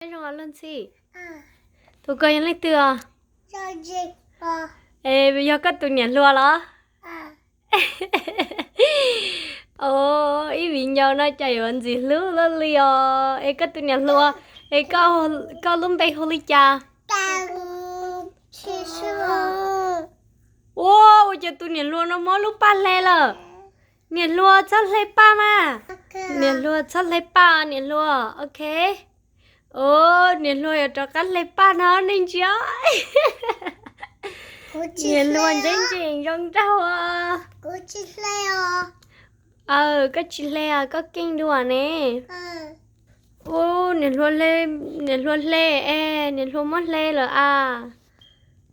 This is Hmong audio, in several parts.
Nyob zoo os Luag Ntxhi. Tus ko yog leej twg os? Es yog koj tus niam hluas los? Os, ib viv ncaus no cas yuav ntxim hlub luaj li os. Es koj tus niam hluas, es koj lub npe hu li cas? Ua, ua cas tus niam hluas no mob lub paj hle lawm. Niam hluas txhob hle paj mas. Niam hluas txhob hle paj, niam hluas, ok. Os, niam hluas yuav rov qab hle paj no nej ntsia. Niam hluas ntxeev ntsees zoo nraug os. Aw, koj tsis hle os, koj keej dua ne. Ua, niam hluas hle, niam hluas hle es, niam hluas muab hle lawm as.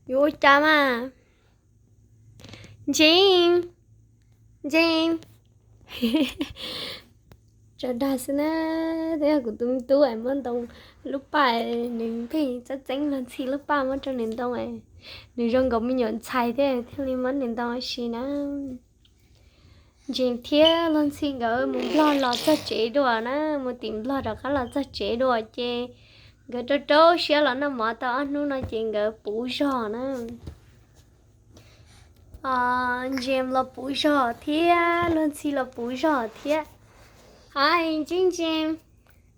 Yuav ua cas mas. Ntseev, Ntseev. Tso dag xwb na, twb yog kuv tus me tub es muab ntoo lub paj, nws pheej txeeb txeeb Luag Ntxhi lub paj muab rau nws ntoo, nws zoo nkaus me nyuam ntxhais thiab thiaj li muab nws ntoo ua si na. Ntseev thiab Luag Ntxhi nkawd mus Nplog los txog tsev dua na, mus tim Nplog rov qab los txog tsev dua ces nkawd rau rau siab los noj mov tau ob hnub no ces nkawd puv zog na. Ntseev los puv zog thiab, Luag Ntxhi los puv zog thiab. Hais Ntseev, Ntseev,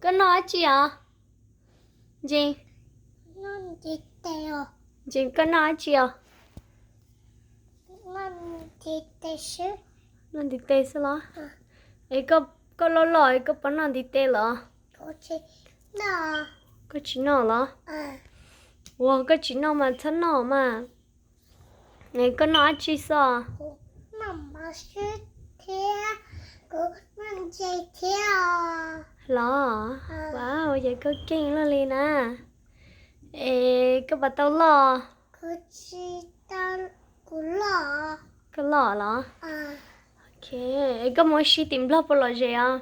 koj noj dab tsi os? Ntseev, Ntseev, koj noj dab tsi os? Noj ntiv tes xwb los? Es koj loj loj es koj puas noj ntiv tes los? Koj tsis noj los? Ua koj tsis noj mas txhob noj mas. Es koj noj dab tsi xwb? Los, ua ces koj keej luaj li na. Es koj puas tau loj? Koj loj los? Es koj mus ua si tim Nplog puas lom zem os?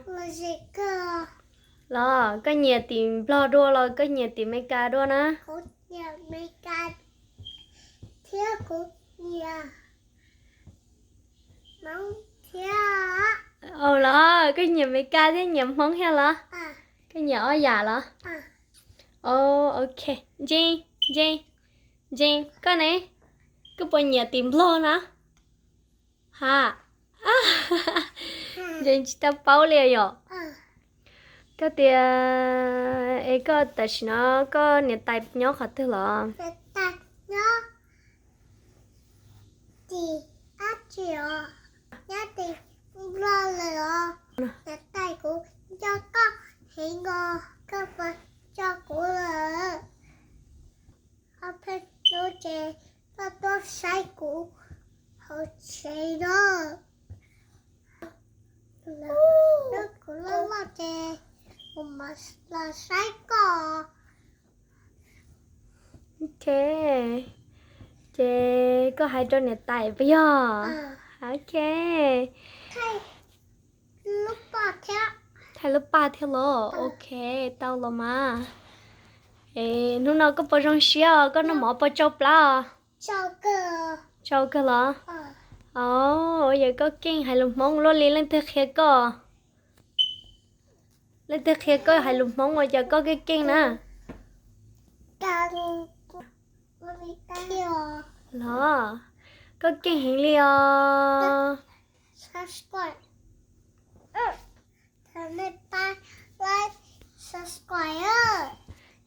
Los koj nyiam tim Nplog dua los koj nyiam tim Meskas dua na? Los koj nyiam Meskas thiab nyiam Hmoob thiab los? Koj nyiam ob yam los? Ok, Ntseev, Ntseev, Ntseev, koj ne? Koj puas nyiam tim Nplog na? Ha, Ntseev tsis tau paub li yom. Koj tias, es koj tam sim no koj niam tais nyob qhov twg los? Tim ab tsi os, nyob tim Nplog lawm os. Niam tais kuv nco koj heev os, koj puas nco kuv lawm? Ob peb hnub ces koj tuaj saib kuv hauv tsev na. Hnub kuv loj loj ces kuv mam los saib koj. Ok, ces koj hais rau niam tais puas yog? Ok. Thaij lub paj thiab los? Ok, tau los mas. Es hnub no koj puas zoo siab os? Koj noj mov puas tsau plab os? Tsau kawg los? Os, yog koj keej hais lus Hmoob luaj li, leej twg qhia koj? Leej twg qhia koj hais lus Hmoob ua cas koj keej keej na? Los, koj keej heev li os.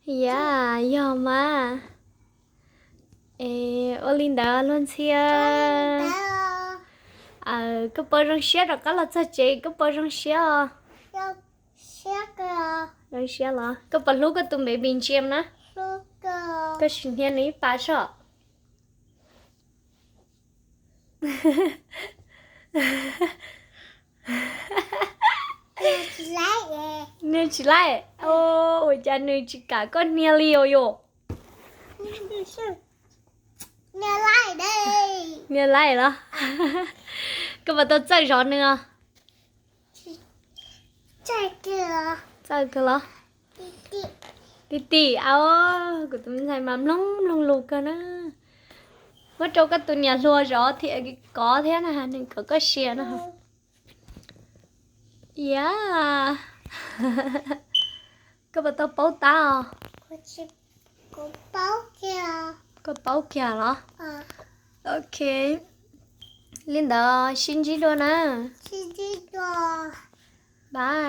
Yam, yog mas. Es ua li ntawd Luag Ntxhi, koj puas zoo siab rov qab los txog tsev, koj puas zoo siab os? Zoo siab los? Koj puas hlub koj tus baby Ntsia na? Koj sim hnia nws ib pas soj. Hnia tsis laib. Ua cas nws tsis kam koj hnia li os yom? Hnia laib los? Koj puas tau txawj zov nws os? Txawj kawg los? Ti ti, a, kuv tus me ntxhais mas mloog mloog lus kawg na. Muab rau koj tus niam hluas zov thiab kov thiab na, nws kom koj sia na. Yam, Koj puas tau paub tab os? Koj paub kiag los? Ok, li ntawd sib ntsib dua na. Bye.